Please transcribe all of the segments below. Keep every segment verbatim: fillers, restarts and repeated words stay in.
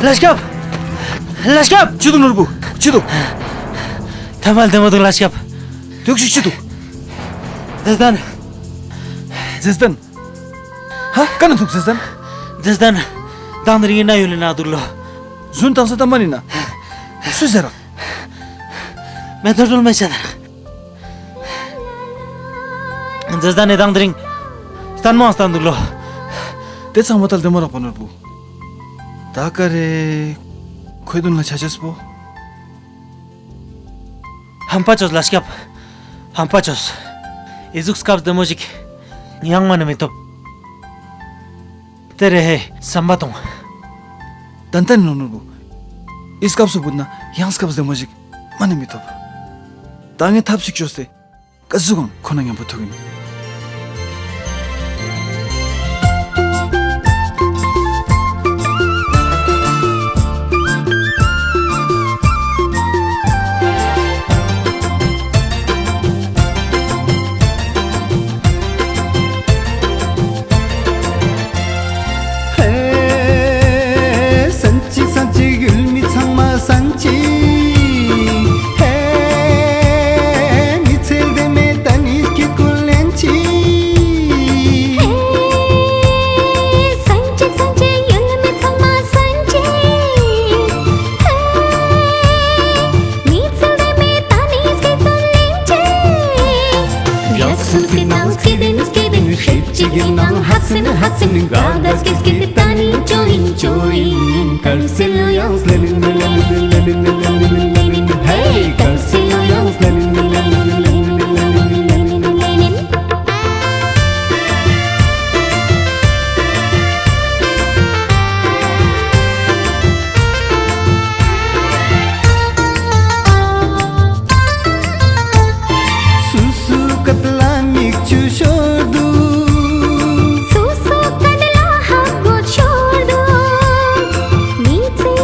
ལས་སྐྱབས། ལས་སྐྱབས། ཅི་འདུག་ནོར་བུ། ཅི་འདུག་ཐ་མལ་དེ་མོ་འདུག་ལས་སྐྱབས། དུག་ཤིག་ཅི་འདུག་རྫས་ལྡན། རྫས་ལྡན། ཧ། ཀ་ནེ་འདུག་རྫས་ལྡན། རྫས་ལྡན། མདང་དེ་རིང་ངི་ན་ཡུལ་ལི་ནང་འདུག་ལོ། རྫུན་བཏང་ས་ད་མ་ནི་ན། སུས་ཟེར་ར། མེ་ཏོག་སྒྲོལ་མས་བཤད་ད་རག་རྫས་ལྡན་ནི་མདང་དེ་རིང་ལྟད་མོ་ལྟ་འདུག་ལོ། དེ་ཚང་མ་ད་ལྟད་མོ་རག་པ་ནོར་བུ། ད་ཀ་རེ་ཁོའི་དུན་ལ་ཆ་ཅེས་པོ། ཧམ་པ་ཅོས་ལས་སྐྱབས། ཧམ་པ་ཅོས། འི་ཟུག་སྐབས་བདེ་མོ་ཞིག་ཡང་མ་ནེ་མི་ཐོབ། དེ་རེ་ཧེ་སམ་པ་ཏོང་། ཏན་ཏན་ནོ་ནོར་བུ། འི་སྐབས་སུ་བུད་ན་ཡང་སྐབས་བདེ་མོ་ཞིག་མ་ནེ་མི་ཐོབ། ད་ངས་ཐབས་ཤིག་ཅོས་ཏེ། ཀ་ཟུག་གང་ཁོ་ན་མཉམ་པོ་ཐུག་ཨིན། ཧེ། སན་ཅིག་སན་ཅིག་ཡུལ་མི་ཚང་མ་སན་ཅིག་ཧེ། མི་ཚེ་དེ་མེད་ད་ནི་སྐྱིད་ཀུན་ལེན་ཅིག་ཧེ། སན་ཅིག་སན་ཅིག་ཡུལ་མི་ཚང་མ་སན་ཅིག་ཧེ། མི་ཚེ་དེ་མེད་ད་ནི་སྐྱིད་ཀུན་ལེན་ཅིག་ཡག་སོང་སྐྱིད་ནང་སྐྱིད་ལྡན་སྐྱིད་ལྡན་ཧྲིག་ཅིག་ཨིན་ནང་ཧ་སིན་ཧ་སིན་ག་ག་སྐྱིད་སྐྱིད་ད་ནི་ཅོ་ཨིན་ཅོ་ཨིན། ཀར་སེ་ལོ་ཡང་སླེ་ལིན་ཧེ། ཀར་སེ་ལོ་ཡང་སླེ་ལིན། སུ་སུ་ཀ་ཏ་ལ་མིག་ཆུ་ཤོར་དུག་སུ་སུ་ཀ་ཏ་ལ་ཧབ་གོ་ཤོར་དུག་མི་ཚེ་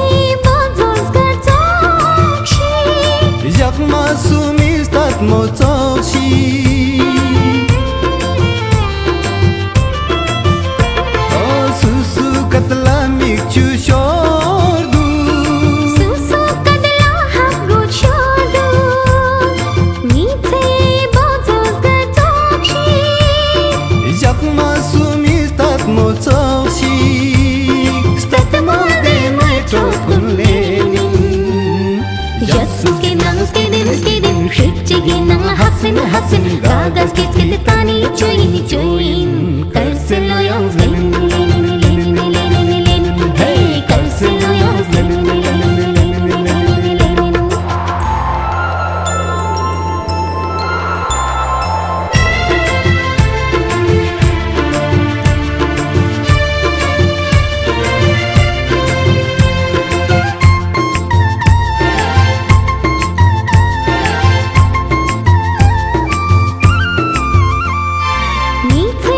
བོ་ཛོ་སྐར་ཙོགས་ཤིག་ཞག་མ་སུ་མི་ལྟད་མོ་ཙོགས་ཤིག་འོ་སུ་སུ་ཀ་ཏ་ལ་མིག་ཆུ་ཤོར་དུག་སུ་སུ་ཀ་ཏ་ལ་ཧབ་གོ་ཤོར་དུག་མི་ཚེ་བོ་ཛོ་སྐར་ཙོགས་ཤིག་ཞག་མ་སུ་མི་ལྟད་མོ་ཙོགས་ཤིག་ལྟད་མོ་དེ་མེད་ཅོ་ཀུན་ལེན་ཨིན། ཡག་སོང་སྐྱིད་ནང་སྐྱིད་ལྡན་སྐྱིད་ལྡན་ཧྲིག་ཅིག་ཨིན་ནང་ཧ་སིན་ཧ་སིན་ག་ག་སྐྱིད་སྐྱིད་ད་ནི་ཅོ་ཨིན་ཅོ་ཨིན། ཀར་སེ་ལོ་ཡང་སླེ་ལིན་ཧེ། ཀར་སེ་ལོ་ཡང་སླེ་ལིན། མི་ཚེ་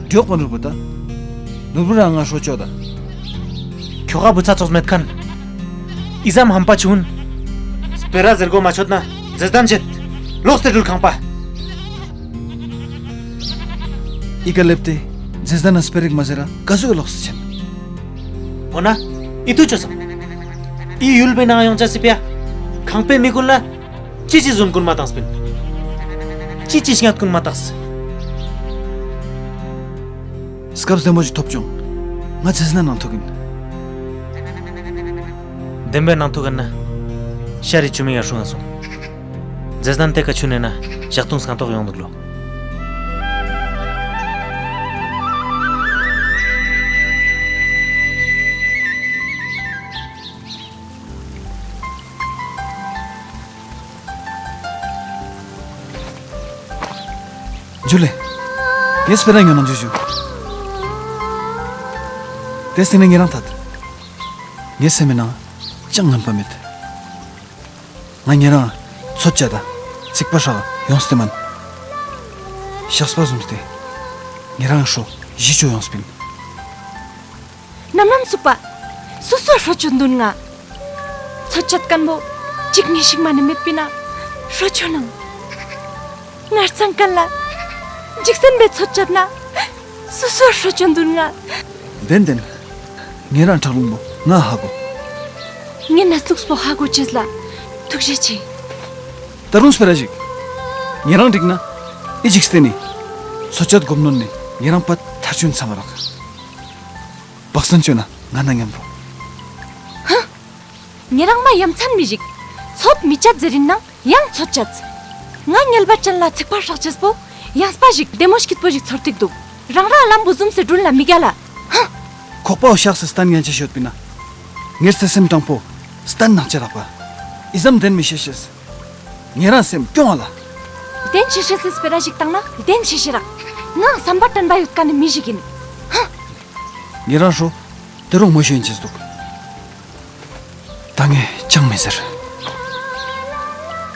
ཏྲོག་པོ་ནོར་བུ་ད། ནོར་བུ་རང་ང་ཧྲོ་ཅོ་ད། ཁྱོ་ག་བུ་ཚ་ཙོགས་མེད་ཁན། ཨི་ཙམ་ཧམ་པ་ཆུན། སྤེ་ར་ཟེར་གོ་མ་ཆོད་ན་ཛེ་སྡན་ཆེད། ལོགས་ཏེ་དྲུལ་ཁང་པ། ཨི་ཀ་ལེབས་ཏེ་ཛེ་སྡན་ན་སྤེ་ར་ཞིག་མ་ཟེར་ར་ག་ཟུག་གི་ལོགས་སུ་ཆེན། འོ་ན་ཨི་ཏུ་ཅོ་སམ། ཨི་ཡུལ་པེ་ནང་ཡོང་ཅ་སི་པེ་ཡ། ཁང་པའི་མི་གུན་ལ་ཅི་ཅི་ཟུན་གུན་མ་ཏངས་པིན། ཅི་ཅི་སྙད་གུན་མ་ཏངས། སྐབས་བདེ་མོ་ཞིག་ཐོབ་ཅུང་། ང་ཛེ་སྡན་ནང་ཐུག་ཨིན། བདེན་པའི་ནང་ཐུག་ཨིན་ན། ཤ་རི་ཆུ་མིག་ཡ་ཧྲུང་ང་སོང་། ཛེ་སྡན་ཏེ་ཀ་ཆུན་ན་ཞག་ཐུང་སང་ཐོག་ཡོང་དུག་ལོ། ཇུ་ལེ། ངའེ་སྤེ་ར་ཉོ་ན་ཇུ་ཇུ། ཏེ་སྟིང་ནེ་ཉེ་རང་ཐད། ངའེ་སེམས་མེ་ནང་ཅང་ངན་པ་མེད། ང་ཉེ་རང་ཚོད་ཅད་ད་ཚིག་པ་ཧྲག་ཡོངས་ཏེ་མན། ཤགས་པ་ཟུམས་ཏེ་ཉེ་རང་ཧྲོ་ཞི་ཅོ་ཡོངས་པིན། ནམ་ནམ་ཚུག་པ། སུ་སུ་ཧྲོ་ཅོ་དུན་ང་། ཚོད་ཅད་ཁན་བོ་ཅིག་ཉིས་ཤིག་མ་ནེ་མེད་པིན་ན་ཧྲོ་ཅོ་ནང་། ངར་ཚང་ཁན་ལ་འཇིག་རྟེན་པའི་ཚོད་ཅད་ན་སུ་སུ་ཧྲོ་ཅོ་དུན་ང་། བདེན་བདེན། ཉེ་རང་ཁྲག་རླུང་བོ་ང་ཧ་གོ། ངའེ་ནས་ལུགས་པོ་ཧ་གོ་ཅེས་ལ་ཐུགས་རྗེ་ཆེ། ད་རུང་སྤེ་ར་ཞིག། ཉེ་རང་འགྲིག་ན་ཨི་འཇིག་རྟེན་ནི་ཚོད་ཅད་གོམ་ནོན་ནེ་ཉེ་རང་པད་ཐར་ཅུན་ཚང་མ་རག། བག་སྟན་ཅོ་ན་ང་ན་ཉམ་པོ། ཧ། ཉེ་རང་མ་ཡ་མཚན་མི་ཞིག། ཚོད་མི་ཅད་ཟེར་ཨིན་ནང་ཡང་ཚོད་ཅད། ང་ཉལ་བ་ཅན་ལ་ཚིག་པ་ཧྲག་ཅེས་པོ་ཡངས་པ་ཞིག་བདེ་མོ་སྐྱིད་པོ་ཞིག་ཚོར་ཏེ་དུག། རང་རང་ལམ་བུ་ཟུམ་སེ་དྲུལ་ན་མི་རྒྱལ་ལ། ཧ། ཁོག་པའོ་ཤགས་སེ་སྟན་ཉན་ཅེས་ཤོད་པིན་ན། ངའེ་སེམས་དྲང་པོ་སྟན་ནག་ཅེས་རག་པ། ཨི་ཙམ་བདེན་མི་ཤེས་ཤེས། ཉེ་རང་སེམས་སྐྱོང་བ་ལ། བདེན་ཤེས་ཤེས་སི་སྤེ་ར་ཞིག་ཏང་ན་བདེན་ཤེས་ཤེས་རག། ང་སམ་པ་དྲན་པ་ཡོད་ཁན་ནི་མི་ཞིག་ཨིན། ཧ། ཉེ་རང་ཧྲོ་ཏེ་རུང་མོ་ཤེས་ཅེས་དུག། ད་ངའེ་ཅང་མི་ཟེར།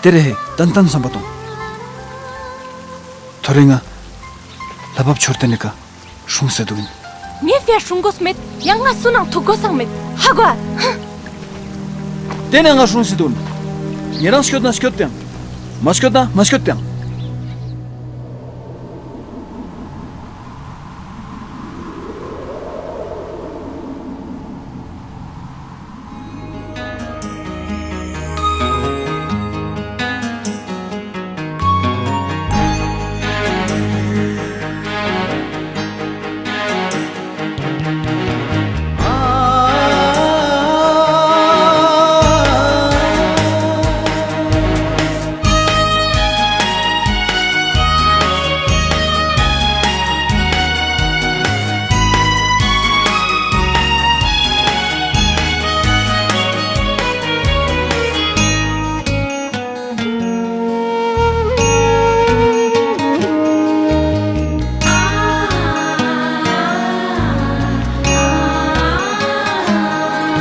ཏེ་རེ་ཧེ་ཏན་ཏན་སམ་པ་ཏོང་། ཐོ་རེ་ང་ལྷ་བབ་ཆོར་ཏེ་ནི་ཀ་ཧྲུང་སེ་དུག་ཨིན། ངའེ་ཕིའ་ཧྲུང་གོས་མེད། ཡང་ང་སུ་ནང་ཐུག་གོས་སང་མེད། ཧ་གོ་ཨ། ཧ། ཏེ་ནེ་ང་ཧྲུང་སེ་དུག་ཨིན། ཉེ་རང་སྐྱོད་ན་སྐྱོད་ཏེང་། མ་སྐྱོད་ན་མ་སྐྱོད་ཏེང་།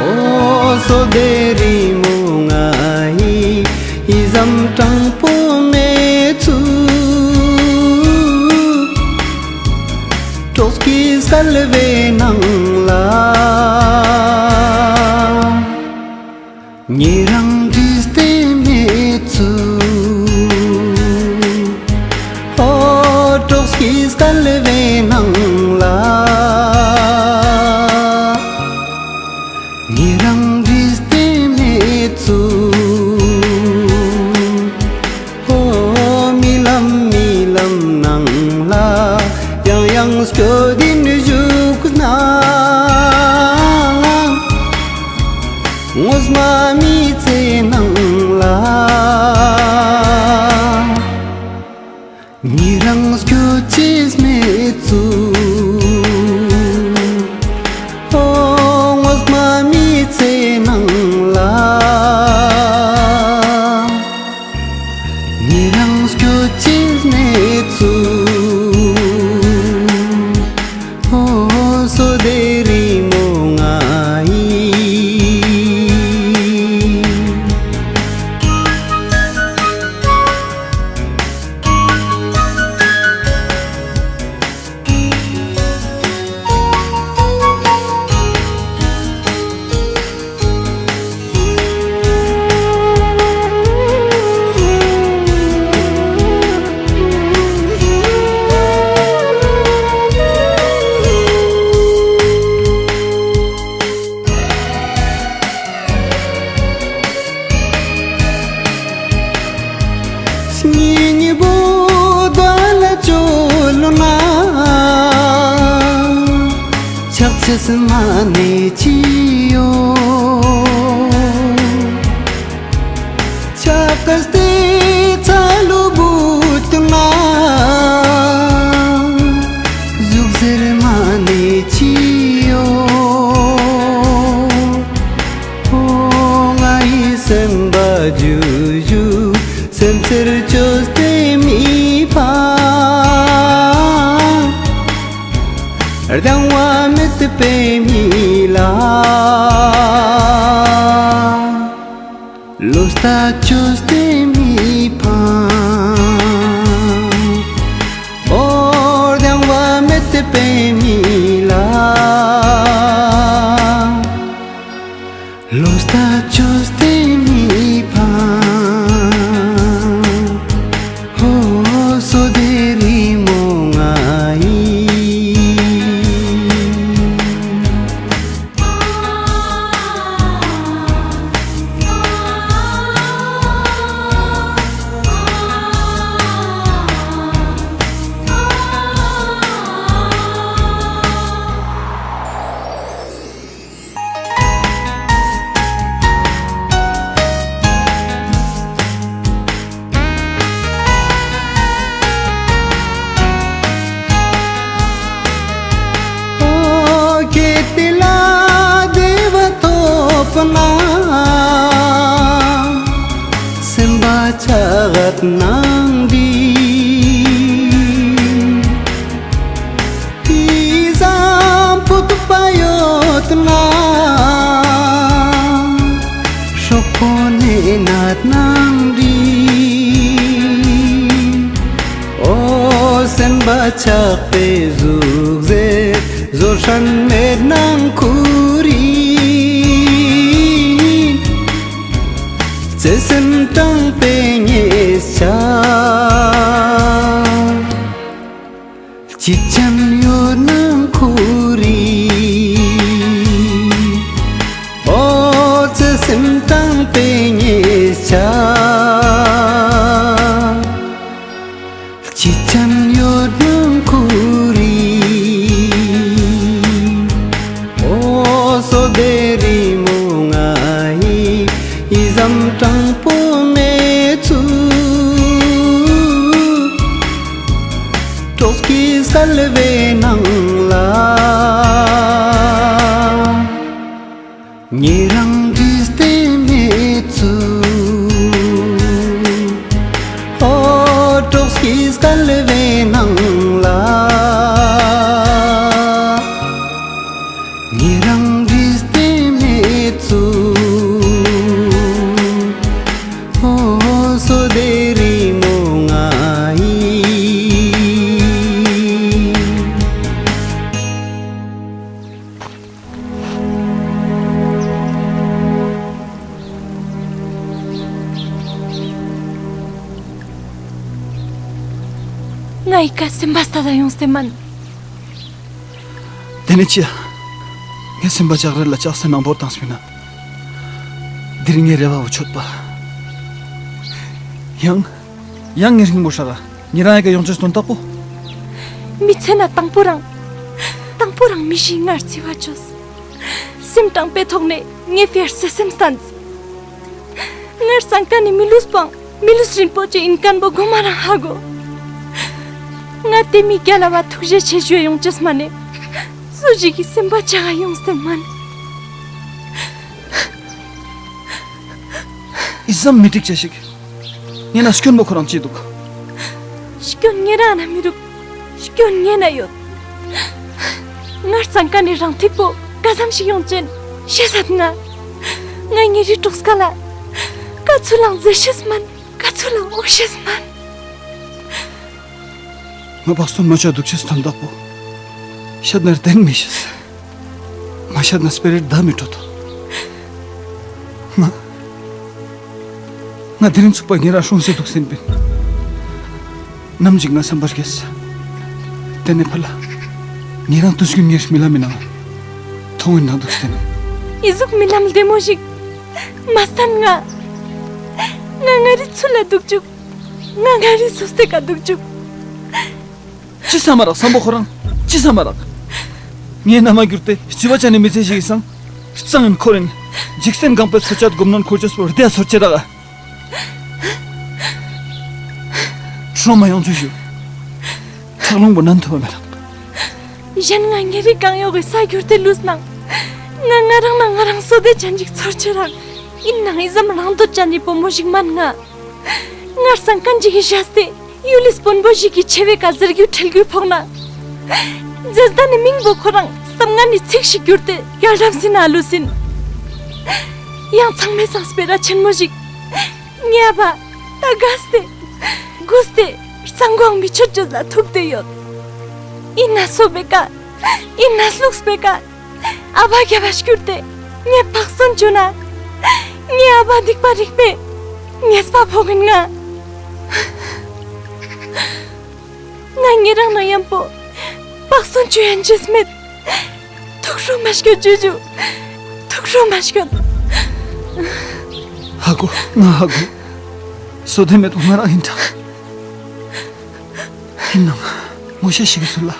འོ་སོ་དེ་རི་མོ་ང་ཡི་ཨི་ཙམ་དྲང་པོ་མེད་ཚུལ། གྲོགས་ཀྱིས་སྐལ་བའི་ནང་ལ། ཉེ་རང་འདྲིས་ཏེ་མེད་ཚུལ། ཨོ་གྲོགས་ཀྱིས་སྐལ་བའི་ནང་ སྐྱོད་དེ་ནི་བཞུགས་ན་ངོ་མ་མི་ཚེ་ནང་ལ། ཉེ་རང་སྐྱོད་ཅེས་མེད་ཚུལ། ཨོ་ངོ་མ་མི་ཚེ་ནང་ལ། ཉེ་རང་སྐྱོད་ཅེས་མེད་ཚུལ། ཨོ་སོ་དེ་རི་མོ་ང་ཡི། སྙིང་པོ་དོན་ལ་བཅོལ་ན། ཆགས་ཅེས་མ་ནེ་ཅི་ཡོད། ཆགས་ཏེ་ཚ་ལུ་བུད་ན། ཟུག་གཟེར་མ་ནེ་ཅི་ཡོད། ཨོ་ང་ཡི་སེམས་པ་ཇུ་ཇུ་སེམས་ཚེར་ཅོས་ཏེ་མི་ཕན། རྡང་བ་མེད་པའི་མི་ལ་ལོ་ལྟ་ཅོས་ཏེ་མི་ཕན། ཨོ་རྡང་བ་མེད་པའི་མི་ལ་ལོ་ལྟ་ཅོས་ཏེ་མི་ཕན། ཨོ་སོ་དེ་རི་མོ་ང་ཡི། ཨོ་ཁྱེད་དེ་ལ་བདེ་བ་ཐོབ་ན། སེམས་པ་ཆགས་ནང་འདི། ཨི་ཙམ་བུད་པ་ཡོད་ན། སྲོག་པོ་ནེ་ནད་ནང་འདི། ཨོ་སེམས་པ་ཆགས་པའི་ཟུག་གཟེར་བཟོ་ཧྲན་མེད་ནང་ཁུར་ཡིན། བརྩེ་སེམས་དྲང་པོའི་ཉེས་ཆད། ཅི་ཅམ་ཡོད་ནང་ཁུར་ཡིན། ཨོ་བརྩེ་སེམས་དྲང་པོའི་ཉེས་ཆད། ཅི་ཅམ་ཡོད་ནང་ཁུར་ཡིན། ཨོ་སོ་དེ་རི་མོ་ང་ཡི། ཨི་ཙམ་དྲང་པོ་མེད་ཚུལ། གྲོགས་ཀྱི་སྐལ་བའི་ནང་ལ། ཉེ་རང་བྲིས་ཏེ་མེད་ཚུལ། ཨོ་གྲོགས་ཀྱི་སྐལ་བའི་ནང་ལ། ཉེ་རང་བྲིས་ཏེ་མེད་ཚུལ། ཨོ་སོ་དེ་རི་མོ་ང་ཡི། ངའི་ཀ་སེམས་པ་སྟ་ད་ཡོངས་ཏེ་མན། དེ་ནི་ཅི་ཡ། ངའི་སེམས་པ་ལྕགས་རལ་ལ་ལྕགས་སེ་ནང་བོར་བཏང་སྤིན་ན། དེ་རིང་ངའི་རེ་བ་བོ་ཆོད་པ། ཡང་། ཡང་ངའི་རིང་པོ་ཧྲ་ག་ཉེ་རང་ཡ་ག་ཡོང་ཅེས་དོན་དག་པོ། མི་ཚེ་ན་དང་པོ་རང་ དང་པོ་རང་མི་ཞིག་ངར་ཚི་བ་ཅོས། སེམས་དྲང་པོའི་ཐོག་ནེ་ངའི་ཕིའ་བརྩེ་སེམས་སྟན། ངར་སང་ཀ་ནེ་མི་ལུས་པའང་མི་ལུས་རིན་པོ་ཆེ་ཨིན་ཁན་བོ་གོ་མ་རང་ཧ་གོ། ང་ཏེ་མི་གྱལ་ལ་བ་ཐུགས་རྗེ་ཆེ་ཞུའ་ཡོང་ཅེས་མ་ནེ། སུ་ཞིག་གི་སེམས་པ་ཆག་ག་ཡོངས་ཏེ་མན། ཨི་ཙམ་མི་འགྲིག་ཅེས་ཤིག་ངེ་ན་སྐྱོན་པོ་ཁོ་རང་ཅི་དུག་སྐྱོན་ངེ་རང་ན་མི་རུག་སྐྱོན་ངེ་ན་ཡོད། ངར་སང་ཀ་ནེ་རང་ཐིག་པོ་ཀ་ཙམ་ཞིག་ཡོང་ཅན་ཤེས་སད་ང་། ང་ངེ་རི་གྲོགས་ཀ་ལ་ཀ་ཚུལ་ལའང་ཟེར་ཤེས་མན། ཀ་ཚུལ་ལའང་འོ་ཤེས་མན། ང་བག་སྟོན་མ་ཅོ་དུག་ཅེས་དོན་དག་པོ་ཤད་ན་རྡེན་མི་ཤེས། མ་ཤད་ན་སྤེ་རའེ་ད་མི་ཀྲོད་དོ། ང་ང་དེ་རིང་ཚུག་པ་ཉེ་རང་སྲུང་སེ་དུག་སྟེན་པིན། ནམ་ཞིག་ང་སམ་པར་གྱེས། ཏེ་ནེ་ཕར་ལ་ཉེ་རང་དུས་རྒྱུན་ཉེར་མི་ལམ་མི་ནང་ཐོང་ངིན་ནང་དུག་སྟེན། ཨི་ཟུག་མི་ལམ་ལྡེ་མོ་ཞིག་མ་སྟན་ང་། ང་ངེ་རི་ཚུལ་ལ་དུག་ཅུག་ང་ངེ་རི་སོ་སྟེ་ཀ་དུག་ཅུག་ཅི་སམ་མ་རག་སམ་པོ་ཁོ་རང་ཅི་སམ་མ་རག་ངའེ་ན་མ་གྱུར་ཏེ་རྩི་བ་ཅན་ནི་མི་ཚེ་ཞིག་གི་སང་གཙང་ངིན་ཁོར་ཨིན། འཇིག་རྟེན་གང་པོའེ་ཚོར་ཅད་གོམ་ནོན་ཁོར་ཅེས་པོ་རྡེའ་ཚོར་ཅད་རག་ཁྲོ་མ་ཡོང་ཅུག་ཞུ། ཁྲག་རླུང་པོ་ནན་ཐུབ་བ་མེད་རག་ཞན་ང་ངེ་རི་གང་ཡོག་གི་ས་གྱུར་ཏེ་ལུས་ནང་ང་ང་རང་ན་ང་རང་སོ་དེ་ཅན་ཅིག་ཚོར་ཅེས་རག་ཨིན་ནའང་ཨི་ཙམ་རང་དོད་ཅན་ནི་བུ་མོ་ཞིག་མན་ང་། ངར་སང་ཀ་ནེ་ཅིག་གི་ཞག་སྟེ་ཡུལ་ལི་དཔོན་པོ་ཞིག་གི་ཆེ་བའེ་ཀ་ཟེར་རྒྱུ་ཁྲེལ་རྒྱུ་ཕོག་ན། ཛེས་ཏ་ནི་མིང་བོ་ཁོ་རང་སམ་ངན་ནི་ཚིག་ཞིག་གྱུར་ཏེ་གྱལ་ཏམ་སི་ན་ལུས་ཨིན། ཡང་ཚང་མའེ་སང་སྤེ་ར་ཆེན་མོ་ཞིག་ངའེ་ཨ་བ་ད་གས་ཏེ་གུས་ཏེ་རྩང་གོའང་མི་ཆོད་ཅེས་ལ་ཐུག་སྟེ་ཡོད། ཨིན་ན་སོ་བེ་ཀ་ཨིན་ན་ལུགས་པེ་ཀ་ཨ་བ་གྱལ་བ་སྐྱུར་ཏེ་ངའེ་བག་སྟོན་ཅོ་ན་ངའེ་ཨ་བ་སྡིག་པ་རིག་པེ་ཉེས་པ་ཕོག་ཨིན་ང་། ང་ཉེ་རང་ན་ཡམ་པོ་བག་སྟོན་ཅོ་ཡན་ཅེས་མེད། ཐུགས་ཁྲོ་མ་སྐྱོད་ཇུ་ཇུ། ཐུགས་ཁྲོ་མ་སྐྱོད། ཧ་གོ་ང་ཧ་གོ། སོ་དེ་མེད་དུ་ང་རང་ཨིན་དྲག་ཨིན་ནའང་ངོ་ཤེས་ཤིག་གི་ཚུལ་ལ་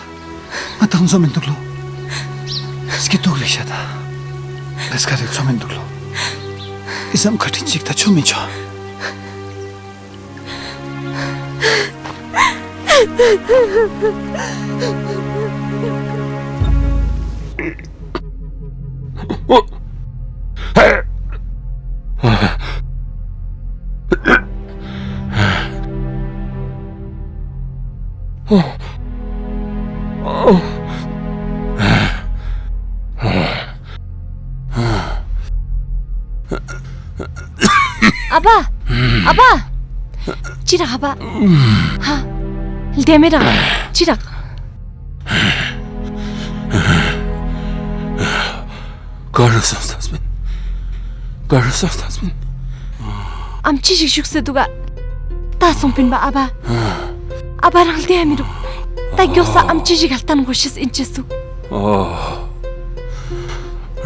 ང་ཏང་ཚོ་མིན་དུག་ལོ། སྐྱིད་སྡུག་རེ་ཤ་ད་བེས་ཀ་རེ་ཚོ་མིན་དུག་ལོ། ཨི་ཙམ་ཁ་ཏྲིན་ཅིག་ད་ཆོ་མི་ཆོ། ཨ་བ། ཨ་བ། ཅི་རག་ཨ་བ། ཧ། ལྡེ་མོ་རང་ཅི་རག་ག་རུ་སོང་སྟངས་མིན། ག་རུ་སོང་སྟངས་མིན། ཨམ་ཆི་ཞིག་ཞུགས་སེ་དུག་ག་ད་སོང་པིན་པ་ཨ་བ། ཨ་བ་རང་ལྡེ་ཡ་མི་རུག་ད་གྱོགས་ས་ཨམ་ཆི་ཞིག་ག་ལྟན་གོ་ཤེས་ཨིན་ཅེས་དུག་ཨོ།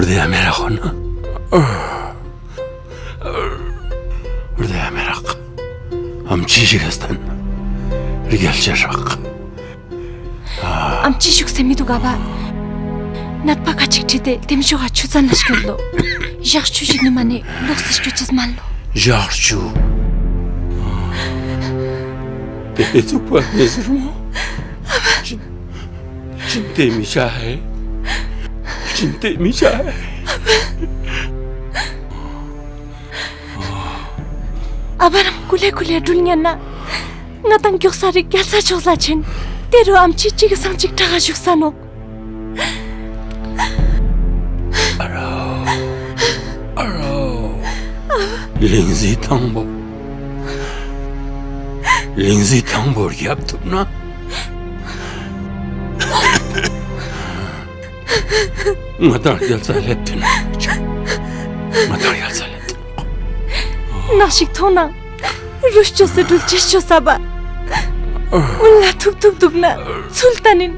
ལྡེ་ཡ་མི་རག་ཁོ་ན། ལྡེ་ཡ་མི་རག་ཨམ་ཆི་ཞིག་ག་ལྟན་རྒྱལ་ཅེས་རག་ཨམ་ཆི་ཞུགས་སེ་མི་དུག་ག་བ། ནད་པ་ཁ་ཅིག་ཁྲིད་དེ་ལྟེམ་ཤོག་ག་ཆུ་ཚན་ལ་སྐྱོད་ལོ། ཞག་བཅུ་ཞིག་ནི་མ་ནེ་ལོགས་སེ་སྐྱོད་ཅེས་མན་ལོ། ཞག་བཅུ། ཏེ་ཚུག་པ་ནེ་ཟེར་མོ། ཅིན་ཏེ་མི་ཆ་ཧེ། ཅིན་ཏེ་མི་ཆ་ཧེ། ཨ་བ་རང་ཀུ་ལེ་ཀུ་ལེ་དྲུལ་ཉན་ན། ང་དང་གྱོགས་ས་རིག་གྱལ་ས་ཕྱོགས་ལ་ཆེན། ཏེ་རུ་ཨམ་ཆི་ཅིག་གི་སང་ཅིག་ཕྲག་ག་ཞུགས་ས་ནོག་ཨ་རོ། ཨ་རོ། གླིང་བཞི་དང་པོ། གླིང་བཞི་དང་པོ་རྒྱབ་ཐུབ་ན། ང་དང་གྱལ་ས་ལེབ་ཏེ་ནོག་ང་དང་གྱལ་ས་ལེབ་ཏེ་ནོག་ནག་ཞིག་ཐོང་ནང་རུས་ཅོས་སེ་དྲུལ་ཅེས་ཅོས་ས་བ། འུན་ལ་ཐུག་ཐུག་དུག་ན་ཚུལ་ལྟན་ཨིན།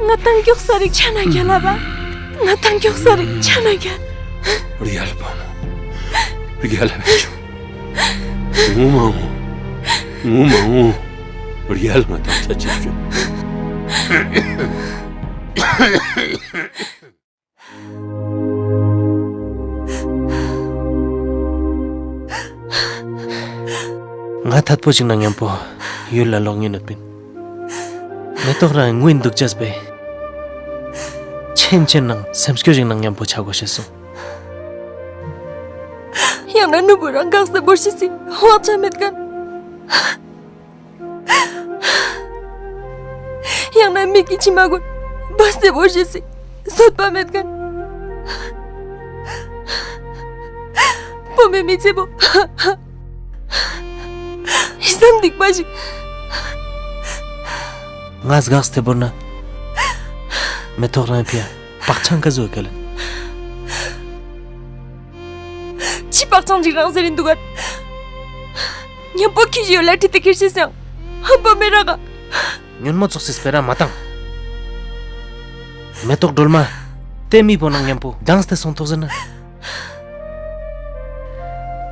ང་དང་གྱོགས་ས་རིག་ཆ་ན་གྱལ་ལ་བ། ང་དང་གྱོགས་ས་རིག་ཆ་ན་གྱལ། རྒྱལ་བ་མོ། རྒྱལ་བ་ཆུ། ངུ་མ་ངུ། ངུ་མ་ངུ། རྒྱལ་ང་དང་ཆ་ཅེས་ཅོ། ང་ཐད་པོ་ཞིག་ནང་མཉམ་པོ་ཡུལ་ལ་ལོག་ཉན་ཡོད་པིན། མེ་ཏོག་རང་ངུས་འདུག་ཅེས་པེ། ཆེན་ཆེན་ནང་སེམས་སྐྱོ་ཞིག་ནང་མཉམ་པོ་ཆ་དགོས་ཤེས་སོང་། ཡང་ན་ནུ་བོ་རང་གག་སེ་བོར་ཤེས་སི་ཧོ་ཆ་མེད་ཁན། ཡང་ན་མིག་གི་མཆི་མ་གུན་སྦས་ཏེ་བོར་ཤེས་སི་བཟོད་པ་མེད་ཁན། བུ་མོའི་མི་ཚེ་བོ་སེམས་སྡིག་པ་ཞིག། ངས་གག་སེ་བོར་ན་མེ་ཏོག་རང་ཕི་ཡ་བག་ཆགས་ཀ་ཟུག་ག་ལེན། ཅི་བག་ཆགས་ཅིག་རང་ཟེར་ཡིན་འདུག་ག། མཉམ་པོ་ཁྱི་ཞིག་ཡོད་ལ་ཁྲིད་དེ་ཁྱེར་ཤེས་སང་ཧམ་པ་མེད་ར་ག། ཉོན་མོངས་ཙོགས་སི་སྤེ་ར་མ་བཏང་། མེ་ཏོག་སྒྲོལ་མ་ཏེ་མི་བོ་ནང་མཉམ་པོ་སྡང་སྟེ་སོང་ཐོག་ཟེར་ན།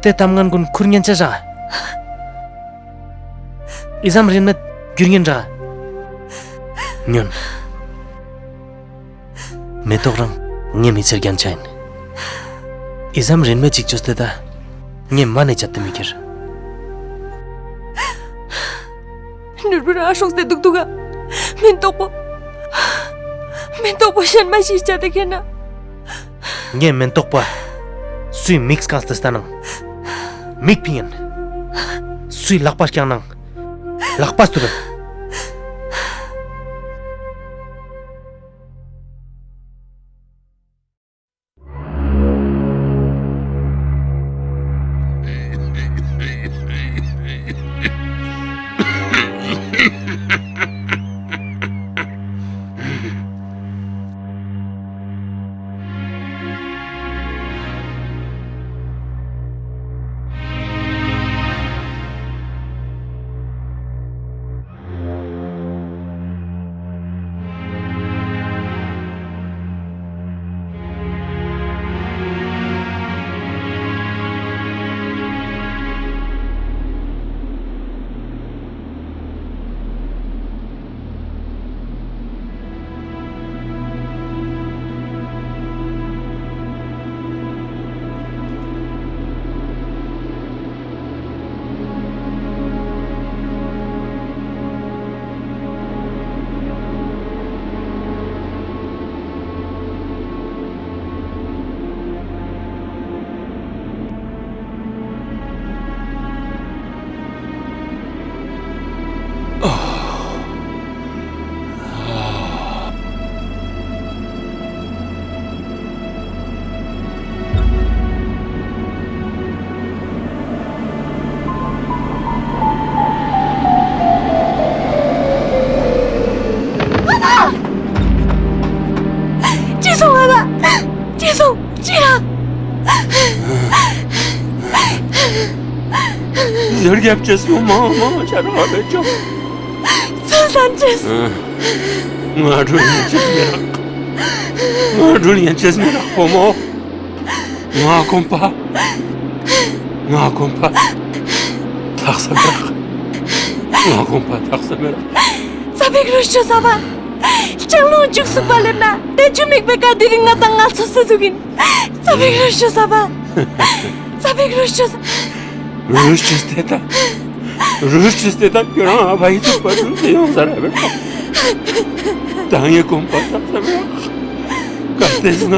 ཏེ་གཏམ་ངན་གུན་ཁུར་ཉན་ཆ་ཞག། ཨི་ཙམ་རིན་མེད་རྒྱུར་ཉན་ར་ག། ཉོན། མེ་ཏོག་རང་ངའི་མི་ཚེ་རྒྱན་ཆ་ཡིན། ཨི་ཙམ་རིན་མེད་ཅིག་ཅོས་ཏེ་ད་ངས་མ་ནེ་ཆད་དེ་མི་ཁྱེར། ནོར་བུ་རང་ཤོག་སྟེ་དུག་དུག་ག། མེན་ཏོག་པོ། མེན་ཏོག་པོ་ཞན་མ་ཞིག་ཆ་དེ་ཁེ་ན། ངས་མེན་ཏོག་པོ་སུའི་མིག་སྐངས་ཏེ་སྟན་ནང་། མིག་ཕིང་ཡིན། སུའི་ལག་པ་བརྐྱངས་ནང་། ལག་པ་སྟུར། ཅི་སོང་ཨ་བ། ཅི་སོང་། ཅི་རག། ཟེར་རྒྱབ་ཅེས་མོ་མང་མང་ཆ་ར་བེ་ཅོ། ཚུལ་ལྡན་ཅེས། ང་འགྲུལ་ཉན་ཅེས་མི་རག། ང་འགྲུལ་ཉན་ཅེས་མི་རག་བུ་མོ། ང་གོམ་པ། ང་གོམ་པ་ཐག་ས་མི་རག། ང་གོམ་པ་ཐག་ས་མི་རག། ཙ་པིག་རུ་ཤོ་ས་བ། ལྕང་ལུང་འཇུག་སུག་པ་ལེབ་ན་ཏེ་ཇུ་མིག་པེ་ཀ་དི་རིང་ང་དང་ང་ཚོ་སུ་དུག་ཨིན། ཙ་པིག་རུ་ཤོ་ས་བ། ཙ་པིག་རུ་ཤོ་ས། རུ་ཤོ་སྟེ་ད། རུ་ཤོ་སྟེ་ད་ཁྱོ་རང་ཨ་བ་ཡི་ཚུགས་པ་ཚུགས་ཏེ་ཡོང་ས་ར་བེ། ད་ངའི་གོམ་པ་ཐག་ས་མི་རག། གལ་ཏེ་ང་།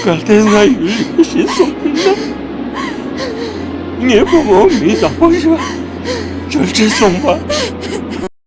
གལ་ཏེ་ང་ཡུལ་ལི་ཤི་སོང་པིན་ན། ངའི་བུ་མོ་མི་བཟང་པོ་ཞིག་ཅོལ་ཅེས་སོང་པ།